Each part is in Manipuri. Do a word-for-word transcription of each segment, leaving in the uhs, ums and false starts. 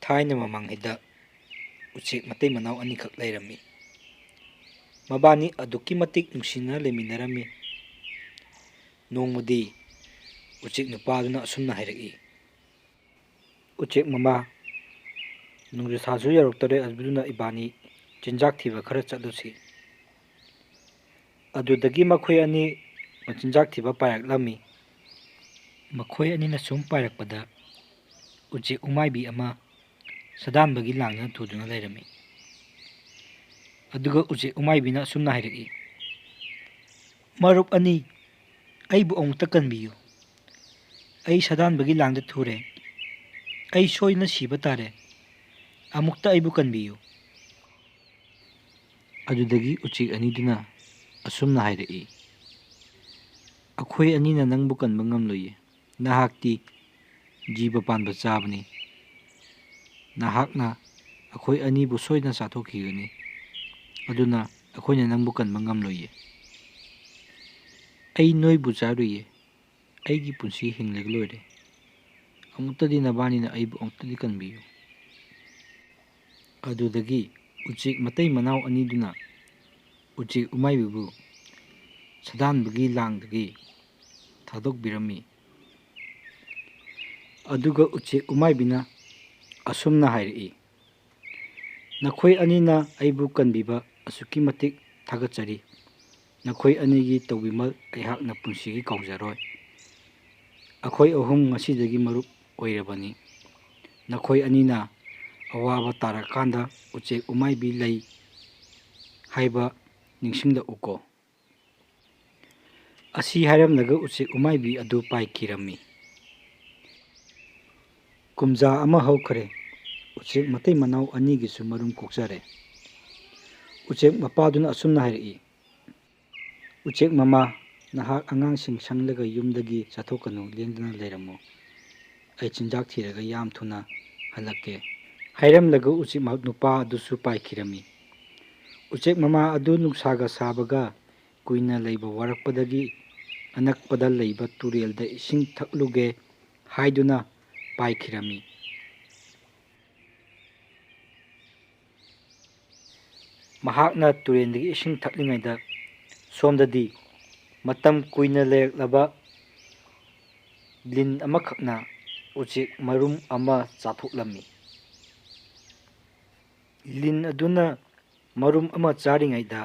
ꯊꯥꯏꯅ ꯃꯃꯥꯡꯉꯩꯗ ꯎꯆꯦꯛ ꯃꯇꯩ ꯃꯅꯥꯎ ꯑꯅꯤꯈꯛ ꯂꯩꯔꯝꯃꯤ꯫ ꯃꯕꯥꯅꯤ ꯑꯗꯨꯛꯀꯤ ꯃꯇꯤꯛ ꯅꯨꯡꯁꯤꯅ ꯂꯩꯃꯤꯟꯅꯔꯝꯃꯤ꯫ ꯅꯣꯡꯃꯗꯤ ꯎꯆꯦꯛ ꯅꯨꯄꯥꯗꯨꯅ ꯑꯁꯨꯝꯅ ꯍꯥꯏꯔꯛꯏ, "ꯎꯆꯦꯛ ꯃꯃꯥ, ꯅꯣꯡꯖꯨ ꯊꯥꯁꯨ ꯌꯧꯔꯛꯇꯧꯔꯦ, ꯑꯗꯨꯅ ꯏꯕꯥꯅꯤ ꯆꯤꯟꯖꯥꯛ ꯊꯤꯕ ꯈꯔ ꯆꯠꯂꯨꯁꯤ꯫" ꯑꯗꯨꯗꯒꯤ ꯃꯈꯣꯏ ꯑꯅꯤ ꯃꯆꯤꯟꯖꯥꯛ ꯊꯤꯕ ꯄꯥꯏꯔꯛꯂꯝꯃꯤ꯫ ꯃꯈꯣꯏ ꯑꯅꯤꯅ ꯁꯨꯝ ꯄꯥꯏꯔꯛꯄꯗ ꯎꯆꯦꯛ ꯎꯃꯥꯏꯕꯤ ꯑꯃ ꯁꯥꯗꯥꯟꯕꯒꯤ ꯂꯥꯡꯗ ꯊꯨꯗꯨꯅ ꯂꯩꯔꯝꯃꯤ꯫ ꯑꯗꯨꯒ ꯎꯆꯦꯛ ꯎꯃꯥꯏꯕꯤꯅ ꯑꯁꯨꯝꯅ ꯍꯥꯏꯔꯛꯏ, "ꯃꯔꯨꯞ ꯑꯅꯤ, ꯑꯩꯕꯨ ꯑꯃꯨꯛꯇ ꯀꯟꯕꯤꯌꯨ꯫ ꯑꯩ ꯁꯥꯗꯥꯟꯕꯒꯤ ꯂꯥꯡꯗ ꯊꯨꯔꯦ꯫ ꯑꯩ ꯁꯣꯏꯗꯅ ꯁꯤꯕ ꯇꯥꯔꯦ꯫ ꯑꯃꯨꯛꯇ ꯑꯩꯕꯨ ꯀꯟꯕꯤꯌꯨ꯫" ꯑꯗꯨꯗꯒꯤ ꯎꯆꯦꯛ ꯑꯅꯤꯗꯨꯅ ꯑꯁꯨꯝꯅ ꯍꯥꯏꯔꯛꯏ, "ꯑꯩꯈꯣꯏ ꯑꯅꯤꯅ ꯅꯪꯕꯨ ꯀꯟꯕ ꯉꯝꯂꯣꯏꯌꯦ꯫ ꯅꯍꯥꯛꯇꯤ ꯖꯤꯕ ꯄꯥꯟꯕ ꯆꯥꯕꯅꯤ꯫ ꯅꯍꯥꯛꯅ ꯑꯩꯈꯣꯏ ꯑꯅꯤꯕꯨ ꯁꯣꯏꯗꯅ ꯆꯥꯊꯣꯛꯈꯤꯒꯅꯤ꯫ ꯑꯗꯨꯅ ꯑꯩꯈꯣꯏꯅ ꯅꯪꯕꯨ ꯀꯟꯕ ꯉꯝꯂꯣꯏꯌꯦ꯫ ꯑꯩ ꯅꯣꯏꯕꯨ ꯆꯥꯔꯣꯏꯌꯦ꯫ ꯑꯩꯒꯤ ꯄꯨꯟꯁꯤ ꯍꯤꯡꯂꯒ ꯂꯣꯏꯔꯦ꯫ ꯑꯃꯨꯛꯇꯗꯤ ꯅꯕꯥꯅꯤꯅ ꯑꯩꯕꯨ ꯑꯃꯨꯛꯇꯗꯤ ꯀꯟꯕꯤꯌꯨ꯫" ꯑꯗꯨꯗꯒꯤ ꯎꯆꯦꯛ ꯃꯇꯩ ꯃꯅꯥꯎ ꯑꯅꯤꯗꯨꯅ ꯎꯆꯦꯛ ꯎꯃꯥꯏꯕꯤꯕꯨ ꯁꯥꯗꯥꯟꯕꯒꯤ ꯂꯥꯡꯗꯒꯤ ꯊꯥꯗꯣꯛꯄꯤꯔꯝꯃꯤ꯫ ꯑꯗꯨꯒ ꯎꯆꯦꯛ ꯎꯃꯥꯏꯕꯤꯅ ꯑꯁꯨꯝꯅ ꯍꯥꯏꯔꯛꯏ, "ꯅꯈꯣꯏ ꯑꯅꯤꯅ ꯑꯩꯕꯨ ꯀꯟꯕꯤꯕ ꯑꯁꯨꯛꯀꯤ ꯃꯇꯤꯛ ꯊꯥꯒꯠꯆꯔꯤ꯫ ꯅꯈꯣꯏ ꯑꯅꯤꯒꯤ ꯇꯧꯕꯤꯃꯜ ꯑꯩꯍꯥꯛꯅ ꯄꯨꯟꯁꯤꯒꯤ ꯀꯥꯎꯖꯔꯣꯏ꯫ ꯑꯩꯈꯣꯏ ꯑꯍꯨꯝ ꯉꯁꯤꯗꯒꯤ ꯃꯔꯨꯞ ꯑꯣꯏꯔꯕꯅꯤ꯫ ꯅꯈꯣꯏ ꯑꯅꯤꯅ ꯑꯋꯥꯕ ꯇꯥꯔꯀꯥꯟꯗ ꯎꯆꯦꯛ ꯎꯃꯥꯏꯕꯤ ꯂꯩ ꯍꯥꯏꯕ ꯅꯤꯡꯁꯤꯡꯂꯛꯎꯀꯣ꯫" ꯑꯁꯤ ꯍꯥꯏꯔꯝꯂꯒ ꯎꯆꯦꯛ ꯎꯃꯥꯏꯕꯤ ꯑꯗꯨ ꯄꯥꯏꯈꯤꯔꯝꯃꯤ꯫ ꯀꯨꯝꯖꯥ ꯑꯃ ꯍꯧꯈꯔꯦ꯫ ꯎꯆꯦꯛ ꯃꯇꯩ ꯃꯅꯥꯎ ꯑꯅꯤꯒꯤꯁꯨ ꯃꯔꯨꯝ ꯀꯣꯛꯆꯔꯦ꯫ ꯎꯆꯦꯛ ꯃꯄꯥꯗꯨꯅ ꯑꯁꯨꯝꯅ ꯍꯥꯏꯔꯛꯏ, "ꯎꯆꯦꯛ ꯃꯃꯥ, ꯅꯍꯥꯛ ꯑꯉꯥꯡꯁꯤꯡ ꯁꯪꯂꯒ ꯌꯨꯝꯗꯒꯤ ꯆꯠꯊꯣꯛꯀꯅꯨ, ꯂꯦꯡꯗꯅ ꯂꯩꯔꯝꯃꯨ꯫ ꯑꯩ ꯆꯤꯟꯖꯥꯛ ꯊꯤꯔꯒ ꯌꯥꯝ ꯊꯨꯅ ꯍꯜꯂꯛꯀꯦ꯫" ꯍꯥꯏꯔꯝꯂꯒ ꯎꯆꯦꯛ ꯃ-, ꯅꯨꯄꯥ ꯑꯗꯨꯁꯨ ꯄꯥꯏꯈꯤꯔꯝꯃꯤ꯫ ꯎꯆꯦꯛ ꯃꯃꯥ ꯑꯗꯨ ꯅꯨꯡꯁꯥꯒ ꯁꯥꯕꯒ ꯀꯨꯏꯅ ꯂꯩꯕ ꯋꯥꯔꯛꯄꯗꯒꯤ ꯑꯅꯛꯄꯗ ꯂꯩꯕ ꯇꯨꯔꯦꯜꯗ ꯏꯁꯤꯡ ꯊꯛꯂꯨꯒꯦ ꯍꯥꯏꯗꯨꯅ ꯄꯥꯏꯈꯤꯔꯝꯃꯤ꯫ ꯃꯍꯥꯛꯅ ꯇꯨꯔꯦꯟꯗꯒꯤ ꯏꯁꯤꯡ ꯊꯛꯂꯤꯉꯩꯗ ꯁꯣꯝꯗꯗꯤ ꯃꯇꯝ ꯀꯨꯏꯅ ꯂꯩꯔꯛꯂꯕ ꯂꯤꯟ ꯑꯃꯈꯛꯅ ꯎꯆꯦꯛ ꯃꯔꯨꯝ ꯑꯃ ꯆꯥꯊꯣꯛꯂꯝꯃꯤ꯫ ꯂꯤꯟ ꯑꯗꯨꯅ ꯃꯔꯨꯝ ꯑꯃ ꯆꯥꯔꯤꯉꯩꯗ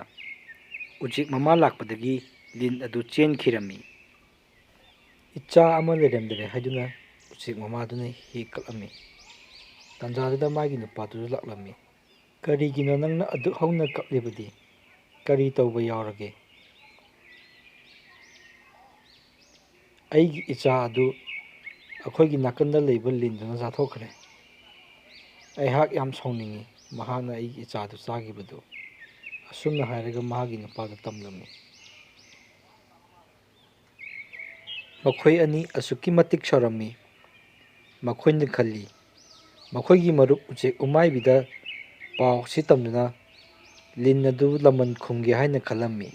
ꯎꯆꯦꯛ ꯃꯃꯥ ꯂꯥꯛꯄꯗꯒꯤ ꯂꯤꯟ ꯑꯗꯨ ꯆꯦꯟꯈꯤꯔꯝꯃꯤ꯫ ꯏꯆꯥ ꯑꯃ ꯂꯩꯔꯝꯗꯔꯦ ꯍꯥꯏꯗꯨꯅ ꯎꯆꯦꯛ ꯃꯃꯥꯗꯨꯅ ꯍꯦꯛ ꯀꯞꯂꯝꯃꯤ꯫ ꯇꯥꯟꯖꯥꯗꯨꯗ ꯃꯥꯒꯤ ꯅꯨꯄꯥꯗꯨꯁꯨ ꯂꯥꯛꯂꯝꯃꯤ꯫ "ꯀꯔꯤꯒꯤꯅꯣ ꯅꯪꯅ ꯑꯗꯨꯛ ꯍꯧꯅ ꯀꯞꯂꯤꯕꯗꯤ? ꯀꯔꯤ ꯇꯧꯕ ꯌꯥꯎꯔꯒꯦ?" "ꯑꯩꯒꯤ ꯏꯆꯥ ꯑꯗꯨ ꯑꯩꯈꯣꯏꯒꯤ ꯅꯥꯀꯟꯗ ꯂꯩꯕ ꯂꯤꯟꯗꯨꯅ ꯆꯥꯊꯣꯛꯈ꯭ꯔꯦ꯫ ꯑꯩꯍꯥꯛ ꯌꯥꯝ ꯁꯥꯎꯅꯤꯡꯏ, ꯃꯍꯥꯛꯅ ꯑꯩꯒꯤ ꯏꯆꯥꯗꯨ ꯆꯥꯈꯤꯕꯗꯨ", ꯑꯁꯨꯝꯅ ꯍꯥꯏꯔꯒ ꯃꯍꯥꯛꯀꯤ ꯅꯨꯄꯥꯗ ꯇꯝꯂꯝꯃꯤ꯫ ꯃꯈꯣꯏ ꯑꯅꯤ ꯑꯁꯨꯛꯀꯤ ꯃꯇꯤꯛ ꯁꯥꯎꯔꯝꯃꯤ꯫ ꯃꯈꯣꯏꯅ ꯈꯜꯂꯤ, ꯃꯈꯣꯏꯒꯤ ꯃꯔꯨꯞ ꯎꯆꯦꯛ ꯎꯃꯥꯏꯕꯤꯗ ꯄꯥꯎ ꯑꯁꯤ ꯇꯝꯗꯨꯅ ꯂꯤꯟ ꯑꯗꯨ ꯂꯃꯟ ꯈꯨꯝꯒꯦ ꯍꯥꯏꯅ ꯈꯜꯂꯝꯃꯤ꯫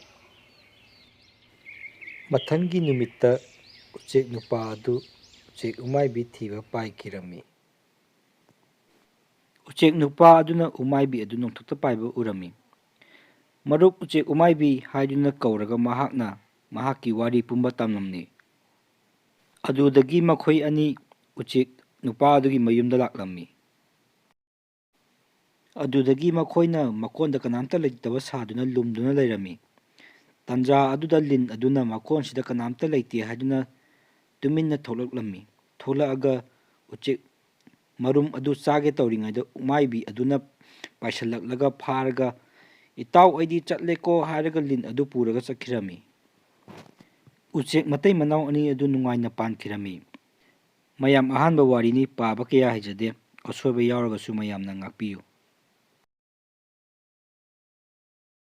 ꯃꯊꯪꯒꯤ ꯅꯨꯃꯤꯠꯇ ꯎꯆꯦꯛ ꯅꯨꯄꯥ ꯑꯗꯨ ꯎꯆꯦꯛ ꯎꯃꯥꯏꯕꯤ ꯊꯤꯕ ꯄꯥꯏꯈꯤꯔꯝꯃꯤ꯫ ꯎꯆꯦꯛ ꯅꯨꯄꯥ ꯑꯗꯨꯅ ꯎꯃꯥꯏꯕꯤ ꯑꯗꯨ ꯅꯣꯡꯊꯛꯇ ꯄꯥꯏꯕ ꯎꯔꯝꯃꯤ꯫ "ꯃꯔꯨꯞ ꯎꯆꯦꯛ ꯎꯃꯥꯏꯕꯤ" ꯍꯥꯏꯗꯨꯅ ꯀꯧꯔꯒ ꯃꯍꯥꯛꯅ ꯃꯍꯥꯛꯀꯤ ꯋꯥꯔꯤ ꯄꯨꯝꯕ ꯇꯝꯂꯝꯃꯤ꯫ ꯑꯗꯨꯗꯒꯤ ꯃꯈꯣꯏ ꯑꯅꯤ ꯎꯆꯦꯛ ꯅꯨꯄꯥ ꯑꯗꯨꯒꯤ ꯃꯌꯨꯝꯗ ꯂꯥꯛꯂꯝꯃꯤ꯫ ꯑꯗꯨꯗꯒꯤ ꯃꯈꯣꯏꯅ ꯃꯀꯣꯟꯗ ꯀꯅꯥꯝꯇ ꯂꯩꯇꯕ ꯁꯥꯗꯨꯅ ꯂꯨꯝꯗꯨꯅ ꯂꯩꯔꯝꯃꯤ꯫ ꯇꯥꯟꯖꯥ ꯑꯗꯨꯗ ꯂꯤꯟ ꯑꯗꯨꯅ ꯃꯀꯣꯟꯁꯤꯗ ꯀꯅꯥꯝꯇ ꯂꯩꯇꯦ ꯍꯥꯏꯗꯨꯅ ꯇꯨꯃꯤꯟꯅ ꯊꯣꯛꯂꯛꯂꯝꯃꯤ꯫ ꯊꯣꯛꯂꯛꯑꯒ ꯎꯆꯦꯛ ꯃꯔꯨꯝ ꯑꯗꯨ ꯆꯥꯒꯦ ꯇꯧꯔꯤꯉꯩꯗ ꯎꯃꯥꯏꯕꯤ ꯑꯗꯨꯅ ꯄꯥꯏꯁꯤꯜꯂꯛꯂꯒ ꯐꯥꯔꯒ, "ꯏꯇꯥꯎ, ꯑꯩꯗꯤ ꯆꯠꯂꯦꯀꯣ" ꯍꯥꯏꯔꯒ ꯂꯤꯟ ꯑꯗꯨ ꯄꯨꯔꯒ ꯆꯠꯈꯤꯔꯝꯃꯤ꯫ ꯎꯆꯦꯛ ꯃꯇꯩ ꯃꯅꯥꯎ ꯑꯅꯤ ꯑꯗꯨ ꯅꯨꯡꯉꯥꯏꯅ ꯄꯥꯟꯈꯤꯔꯝꯃꯤ꯫ ꯃꯌꯥꯝ, ꯑꯍꯥꯟꯕ ꯋꯥꯔꯤꯅꯤ, ꯄꯥꯕ ꯀꯌꯥ ꯍꯩꯖꯗꯦ, ꯑꯁꯣꯏꯕ ꯌꯥꯎꯔꯒꯁꯨ ꯃꯌꯥꯝꯅ ꯉꯥꯛꯄꯤꯌꯨ꯫